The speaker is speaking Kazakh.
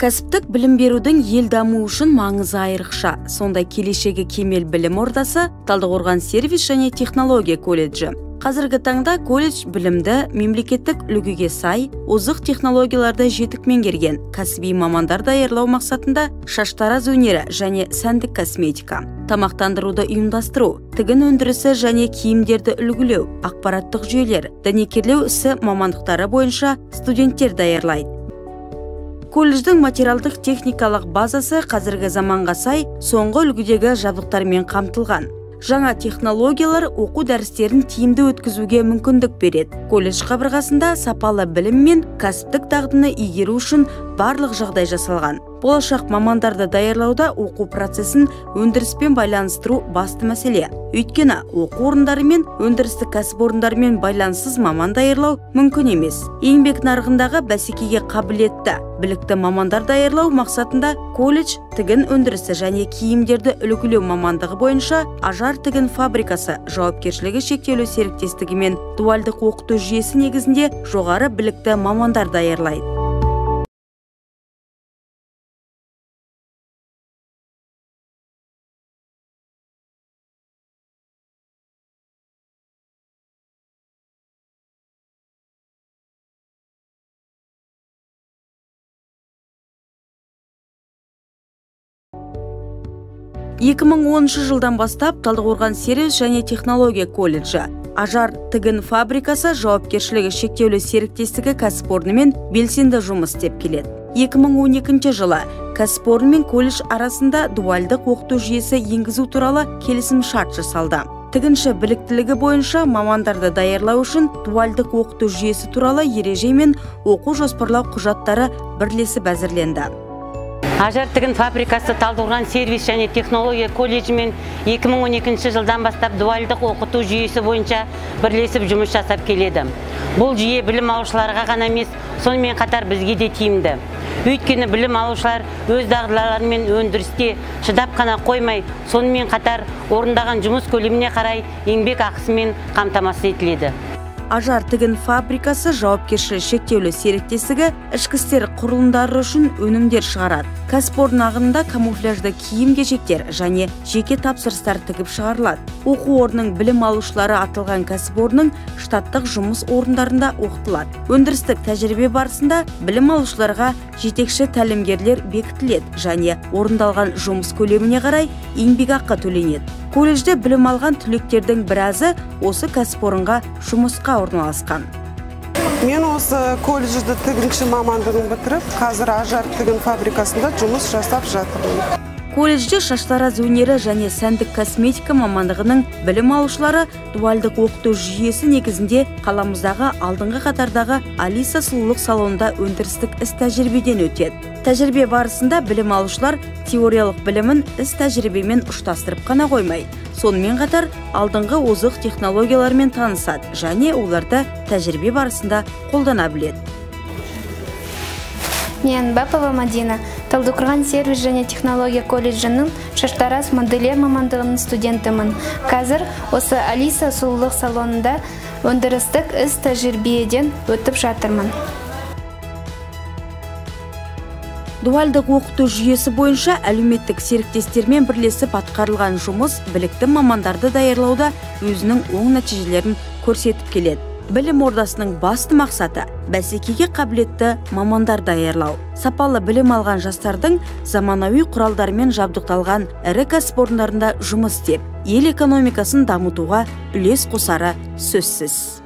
Кәсіптік білім берудің ел дамуы үшін маңызы айрықша. Сондай келешегі кемел білім ордасы Талдықорған сервис және технология колледжі. Қазіргі таңда колледж білімді мемлекеттік үлгіге сай, озық технологияларды жетік меңгерген кәсіби мамандар даярлау мақсатында шаштараз өнері және сәндік косметика, тамақтандыруды ұйымдастыру, тігін өндірісі және киімдерді үлгілеу, ақпараттық жүйелер, дәнекерлеу ісі мамандықтары бойынша студенттер даярлайды. Колледждің материалдық техникалық базасы қазіргі заманға сай соңғы үлгідегі жабдықтармен қамтылған. Жаңа технологиялар оқу дәрістерін тиімді өткізуге мүмкіндік береді. Колледж қабырғасында сапалы білім мен кәсіптік дағдыны игеру үшін барлық жағдай жасалған. Болашақ мамандарды даярлауда оқу процесін өндіріспен байланыстыру басты мәселе. Өйткені оқу орындары мен өндірістік кәсіпорындармен байланыссыз маман даярлау мүмкін емес. Еңбек нарығындағы бәсекеге қабілетті, білікті мамандар даярлау мақсатында колледж тігін өндірісі және киімдерді үлгілеу мамандығы бойынша Ажар тігін фабрикасы жауапкершілігі шектеулі серіктестігімен дуальдық оқыту жүйесі негізінде жоғары білікті мамандар даярлайды. 2010 жылдан бастап Талдықорған сервис және технология колледжі Ажар тігін фабрикасы жауапкершілігі шектеулі серіктестігі кәсіпорнымен белсенді жұмыс істеп келеді. 2012 жылы кәсіпорын мен колледж арасында дуальдық оқыту жүйесі енгізу туралы келісім шарт жасалды. Тігінші біліктілігі бойынша мамандарды даярлау үшін дуальдық оқыту жүйесі туралы ереже мен оқу жоспарлау құжаттары бірлесіп әзірленді. Ажар тігін фабрикасы Талдықорған сервис және технология колледжімен 2012 жылдан бастап дуальдық оқыту жүйесі бойынша бірлесіп жұмыс жасап келеді. Бұл жүйе білім алушыларға ғана емес, сонымен қатар бізге де тиімді. Өйткені білім алушылар өз дағдыларымен өндірісте шыдап қана қоймай, сонымен қатар орындаған жұмыс көлеміне қарай еңбек ақысымен қамтамасыз етіледі. Ажар тігін фабрикасы жауапкершілігі шектеулі серіктестігі ішкі істер құрылымдары үшін өнімдер шығарады. Кәсіпорын ағынында камуфляжды киім-кешектер және жеке тапсырыстар тігіп шығарылады. Оқу орнының білім алушылары аталған кәсіпорынның штаттық жұмыс орындарында оқытылады. Өндірістік тәжірибе барысында білім алушыларға жетекші тәлімгерлер бекітіледі және орындалған жұмыс көлеміне қарай еңбекақы төленеді. Колледжде білім алған түлектердің біразы осы кәсіпорынға жұмысқа орналасқан. Мен осы колледжді тігінші мамандығын бітіріп, қазір Ажар тігін фабрикасында жұмыс жасап жатырмын. Колледжде шаштараз өнері және сәндік косметика мамандығының білім алушылары дуальдық оқыту жүйесі негізінде қаламыздағы алдыңғы қатардағы Алиса сұлулық салонында өндірістік іс тәжірибеден өтеді. Тәжірибе барысында білім алушылар теориялық білімін іс тәжірибемен ұштастырып қана қоймай, сонымен қатар алдыңғы озық технологиялармен танысады және оларды тәжірибе барысында қолдана біледі. Мен Бапова Мадина, Талдықорған сервис және технология колледжінің шаштараз модельер мамандығының студентімін. Қазір осы Алиса сұлулық салонында өндірістік іс тәжірибеден өтіп жатырмын. Дуальдық оқыту жүйесі бойынша әлеуметтік серіктестермен бірлесіп атқарылған жұмыс білікті мамандарды даярлауда өзінің оң нәтижелерін көрсетіп келеді. Білім ордасының басты мақсаты бәсекеге қабілетті мамандар даярлау. Сапалы білім алған жастардың заманауи құралдармен жабдықталған ірі кәсіпорындарында жұмыс істеп, ел экономикасын дамытуға үлес қосары сөзсіз.